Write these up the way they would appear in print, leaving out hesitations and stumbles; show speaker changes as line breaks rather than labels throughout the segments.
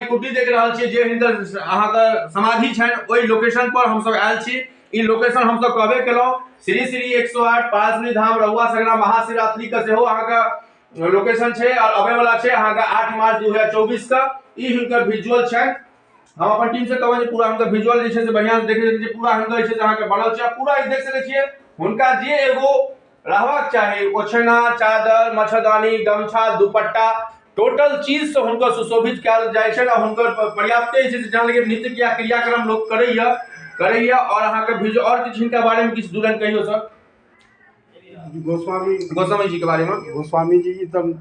कुटी देख रहल छियै जे हिनकर अहाँके समाधि छनि, ओहि लोकेशन पर हमसब आयल छी। ई लोकेशन हमसब कहबे केलहुँ, श्री श्री 108 पारसमणि धाम रहुआ सगरा महाशिवरात्रि के सेहो अहाँके लोकेशन छै और अबै वाला छै अहाँके 8 मार्च 2024 के। ई हिनकर विजुअल छनि। हम अपन टीम से कहबै जे पूरा हुनकर विजुअल जे छै से बढ़िआँ से देख सकै छियै। पूरा हुनकर जे छै से अहाँके बनल छै। पूरा ई देख सकै छियै, हुनका जे एगो रहबाक चाही, ओछैना, चादर, मच्छरदानी, गमछा, दुपट्टा, टोटल चीजसँ हुनकर सुशोभित कयल जाइ छनि। आ हुनकर पर्याप्ते जे छै से जेना नित्य क्रियाक्रम लोक करैए। आओर अहाँके भिज आओर किछु हिनका बारेमे किछु दू लाइन कहियौ सर।
गोस्वामी
गोस्वामी जी के बारेमे।
गोस्वामी जी ई तऽ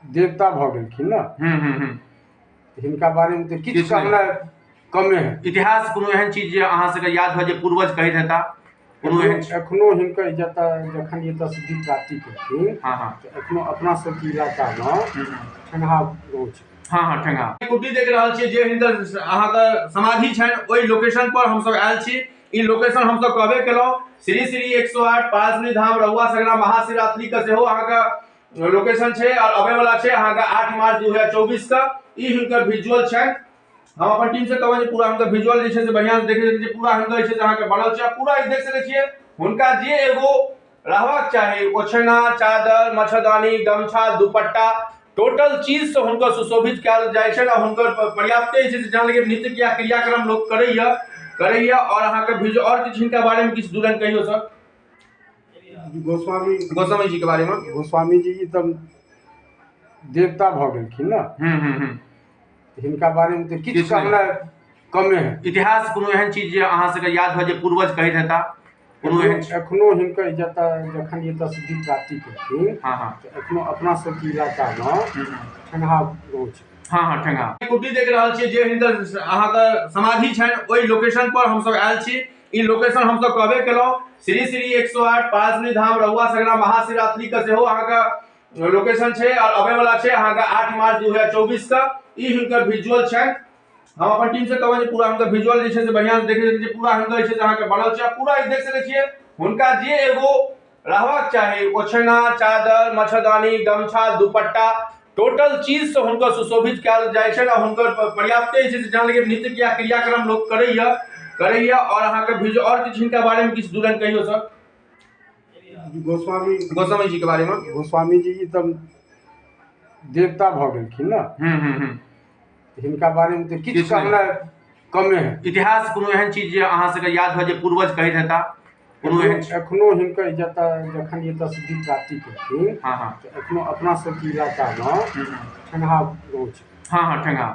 देवता भऽ गेलखिन ने।
हम्म हम्म हम्म
हिनका बारेमे तऽ किछु
किछु नहि।
कहनाइ कमे है।
इतिहास कोनो एहन चीज जे अहाँ सबके याद हो जे पूर्वज कहैत हेता, कोनो एहन चीज?
एखनो हिनकर जतऽ जखन एतऽ सिद्धि प्राप्ति केलखिन,
हँ हँ
तऽ एखनो अपना सबके इलाकामे ठेंगहा गाँव छै।
हँ हँ ठेंगहा कुटी देख रहल छियै जे हिनकर अहाँके समाधि छनि, ओहि लोकेशन पर हमसब आयल छी। ई लोकेशन हमसब कहबे केलहुँ, श्री श्री 108 पारसमणि धाम रहुआ सगरा महाशिवरात्रि के सेहो अहाँके लोकेशन छै और अबै वाला छै अहाँके 8 मार्च 2024 के। ई हिनकर विजुअल छनि। हम अपन टीम से कहबै जे पूरा हुनकर विजुअल जे छै से बढ़िआँ से देख सकै छियै। पूरा हुनकर जे छै से अहाँके बनल छै। पूरा ई देख सकै छियै, हुनका जे एगो रहबाक चाही, ओछैना, चादर, मच्छरदानी, गमछा, दुपट्टा, टोटल चीजसँ हुनकर सुशोभित कयल जाइ छनि। आ हुनकर पर्याप्ते जे छै से जेना नित्य क्रियाक्रम लोक करैए। आओर अहाँके भिज आओर किछु हिनका बारेमे किछु दू लाइन कहियौ सर।
गोस्वामी
गोस्वामी जी के बारेमे।
गोस्वामी जी ई तऽ देवता भऽ गेलखिन ने।
हम्म हम्म हम्म
हिनका बारेमे तऽ किछु
किछु नहि।
कहनाइ कमे है।
इतिहास कोनो एहन चीज जे अहाँ सबके याद हो जे पूर्वज कहैत हेता, कोनो एहन चीज?
एखनो हिनकर जतऽ जखन एतऽ सिद्धि प्राप्ति केलखिन,
हँ हँ
तऽ एखनो अपना सबके इलाकामे ठेंगहा गाँव छै।
हँ हँ ठेंगहा कुटी देख रहल छियै जे हिनकर अहाँके समाधि छनि, ओहि लोकेशन पर हमसब आयल छी। ई लोकेशन हमसब कहबे केलहुँ, श्री श्री 108 पारसमणि धाम रहुआ सगरा महाशिवरात्रि के सेहो अहाँके लोकेशन छै और अबै वाला छै अहाँके 8 मार्च 2024 के। ई हिनकर विजुअल छनि। हम अपन टीम से कहबै जे पूरा हुनकर विजुअल जे छै से बढ़िआँ से देख सकै छियै। पूरा हुनकर जे छै से अहाँके बनल छै। पूरा ई देख सकै छियै, हुनका जे एगो रहबाक चाही, ओछैना, चादर, मच्छरदानी, गमछा, दुपट्टा, टोटल चीजसँ हुनकर सुशोभित कयल जाइ छनि। आ हुनकर पर्याप्ते जे छै से जेना नित्य क्रियाक्रम लोक करैए। आओर अहाँके भिज आओर किछु हिनका बारेमे किछु दू लाइन कहियौ सर।
गोस्वामी
गोस्वामी जी के बारेमे।
गोस्वामी जी ई तऽ देवता भऽ गेलखिन ने।
हम्म हम्म हम्म
हिनका बारेमे तऽ किछु
किछु नहि।
कहनाइ कमे है।
इतिहास कोनो एहन चीज जे अहाँ सबके याद हो जे पूर्वज कहैत हेता, कोनो एहन चीज?
एखनो हिनकर जतऽ जखन एतऽ सिद्धि प्राप्ति केलखिन,
हँ हँ
तऽ एखनो अपना सबके इलाकामे ठेंगहा गाँव छै।
हँ हँ ठेंगहा।